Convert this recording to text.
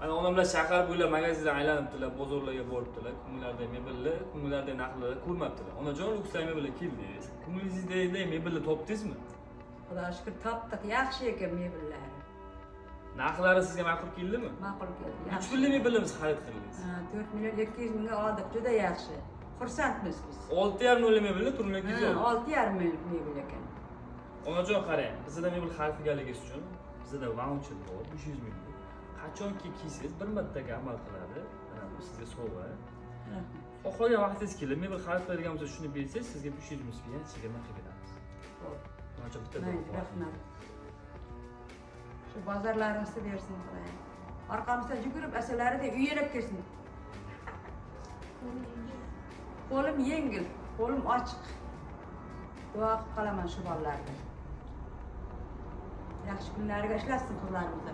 Mana onamlar shahar bo'ylab magazindan aylanibdilar, bozorlarga boribdilar, ko'ngillardagi mebelni, ko'ngillardagi narxlarni ko'rmabdilar. Onajon, Lukslar mebelga keldingiz. Ko'nglingizdagi mebelni topdingizmi? Xudoga shukur, topdik. Yaxshi ekan mebellari. Narxlari sizga ma'qul keldimi? Ma'qul keldi. Necha pullik mebelimizni xarid qildingiz? Ha, 4 200 000ga oldik. Juda yaxshi. Xursandmiz biz. 6,5 nolli mebelni 4 200 000 oldik. 6,5 ming mebel ekan. Onajon, qarang, bizada mebel xarid qilganligingiz uchun bizada vaucher bor, 500 minglik. Qachonki kelsangiz, bir martaga amal qiladi. Mana bu sizga sovg'a. Rahmat. Xohlagan vaqtingiz kelib mebel xarid qiladigan bo'lsa, shuni bersangiz, sizga 500 ming so'm chegirma qilib beramiz. Xo'p. Onajon, bitta Mayli, duo qiling. Rahmat. Shu bozorlarimizni bersin Xudoyim. Orqamizdan yugurib, asalariday uyalab kelsin. Qo'lim yengil, qo'lim ochiq. Duo qilib qolaman shu bolalarga. Yaxshi kunlariga ishlatsin qizlarimizni.